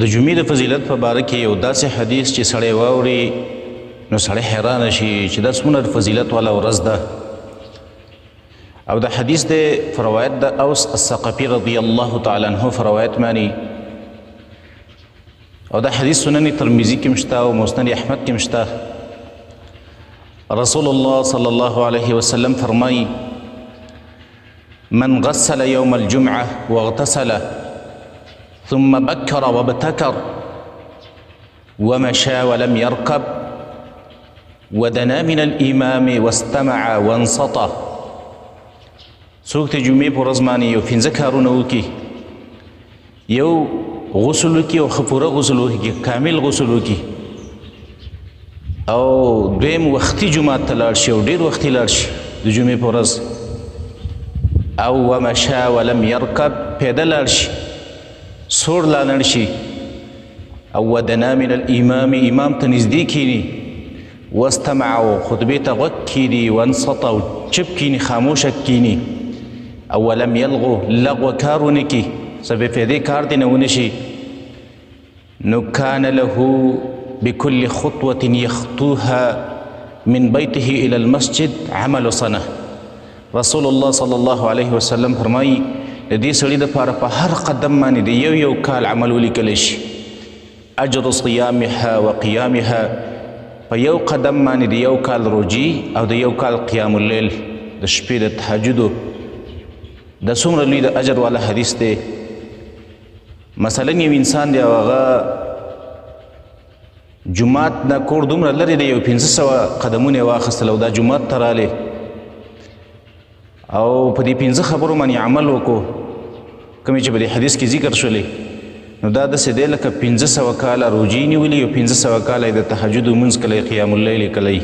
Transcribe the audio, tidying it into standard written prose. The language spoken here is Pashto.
د جمعې د فضیلت په باره کې یو داسې حدیث چې سړی واوري نو سړی حیران شي چې دا څومره فضیلت والا ورځ ده. او د حدیث د روایت د اوس الثقفي رضی الله تعالی عنه په روایت معنی، او د حدیث سنن ترمذي کې مشته او مسند احمد کې مشته. رسول الله صلی الله علیه وسلم فرمایي: من غسل يوم الجمعة واغتسل ثم بكر وابتكر ومشى ولم يركب ودنا من الإمام واستمع وانصت. څوک د جمعې په ورځ باندې یو پنځه کارونه وکړي، یو غسل وکړي او ښه پوره غسل وکړي، کامل غسل وکړي، او دویم وختي جومات ته لاړ شي او ډېر وختي لاړ شي د جمعې په ورځ، او ومشى ولم يركب پیاده لاړ شي، سوړ لا نړ شي، او ودنا من الامام امام ته نږدې کښېني، واستمع او خطبې ته غوږ کښېني، وانصت او چپ کښېني، خاموشه کښېني، او ولم یلغو لغوه کار ونه کړي، څه بې فایدې کار دې نه ونه شي، نو کان له بكل خطوة يخطوها من بيته إلى المسجد عمل سنة. رسول الله صلی الله علیه وسلم فرمایي د دې سړي دپاره په هر قدم باندې د یو یو کال عمل ولیکل شي، اجر صیامها وقیامها، په یو قدم باندې د یو کال روژې او د یو کال قیام اللیل، د شپې د تهجدو. د څومره لوی د اجر والا حدیث دی. مثلا یو انسان دی او هغه جومات نه کور دومره لرې دی، یو 500 قدمونه یې واخیستل او دا جومات ته راغلی او په دې پنځه خبرو باندې عمل وکړو کومې چې په دې حدیث کې ذکر شولې، نو دا داسې دی لکه 500 کاله روژې نیولي او 500 کاله یې د تهجد لمونځ کړی، قیام اللیل یې کړی.